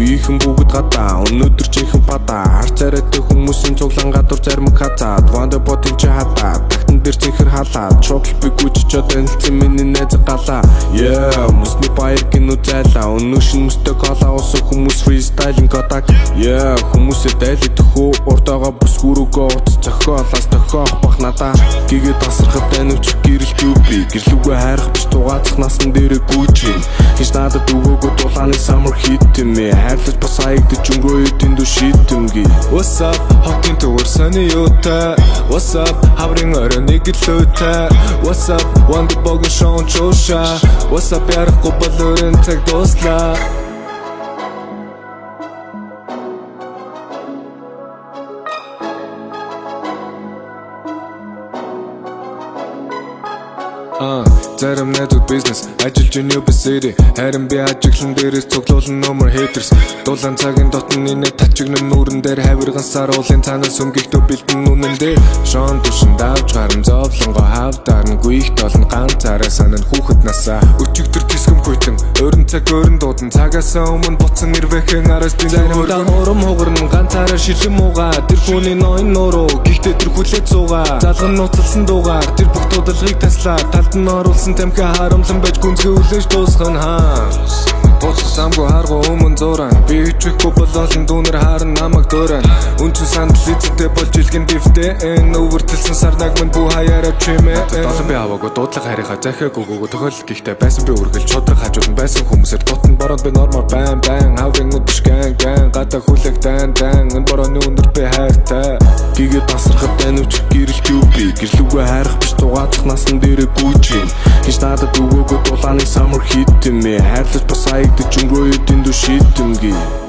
Үеийнхэн бүгд гадаа, өнөөдөр жинхэнэ падаа. Хар царайтай хүмүүсийн цуглаан гадуур зарим хазаад. Ванда ботын чи хадаа. Тагтан дээр цэнхэр халаад. Шууд л би гүйж чад танилцсан миний найз галаа. Yeah, мөсний баяр гинүү зайлаа. Өнөө шин мөстэй кола уусан хүмүүс freestyle Kodak. Yeah, хүмүүсээ дайлыг төхөө. Урдоогоо бүсгүүрүүгөө утас зохиолоос тохиох бах надаа. Гэгээ тасрахад данивчих гэрэлт юу би. Гэрлүүгээ хайрах биш тугаацах насан дээрээ гүйж юм. Хинч надад өгөөгүй дулааны summer hit тэмээ. Хайрлаж бас хаягдаж өнгөрөө эдийн дүү шийдэмгий. What's up, хотын төвөр сони юутай? What's up, хаврын орой нэг л өөтэй. What's up, Wonder Bog шоун чууша. What's up, ярахгүй бол өрөн цаг дуслаа. Зарим найзууд бизнес ажиллаж New City, харин би ажиглан дээрээс цуглуулна no more haters. Дулаан цагийн дотн нэг тачигнан нүүрэн дээр хавирган саруулын цаанаас өмгийгтөө бэлдэн нүнэн дээр шон түшин давж гарan зовлонгоо хавдарна гүйх толно ганцаараа санана хүүхэд насаа. Өчигдөр тисгэм хүйтэн өрн цаг өрн дуудан цагаасаа өмнө буцан ирвэхэн араас би заримдаа урам хугарна ганцаараа шилэн мууга. Тэр хүний ноён нуруу, гэхдээ тэр хүлээж суугаа залган нууцлсан дуугаар тэр бүх дуудлагыг таслаа. Талд нь оруулсан тамхи харамлан байж гүнзгий үлээж дуусгана хаа. Буцах замгүй харгу өмнө зуран. Би ичихгүй бол олон дүүнер харна намайг дуурай. Үнцэн сандал эзэнтэй болж илгэн дэвтэ. Энэ өвөртөлсөн сарнаг минь бүү хаяараа чимээ. Долон би аваагүй дуудлага харийнхаа захиаг өгөөгүй тохиолдол гихтээ байсан би үргэлж шудраг хажууд нь байсан хүмүүсээр дутан бороонд би нормал байн байн хаврын өдөш гэн гэн гадаа хүлэг дан дан энэ борооны өндөр би хайртай. Гэгээ тасрахад данивчих гэрэлт юу би. Гэрлүүгээ хайрах биш тугаацах насан дээрээ гүйж юм. Хинч надад өгөөгүй дулааны summer hit тэмээ. Хайрлаж бас хаягдаж өнгөрөө эдийн дүү шийдэмгий.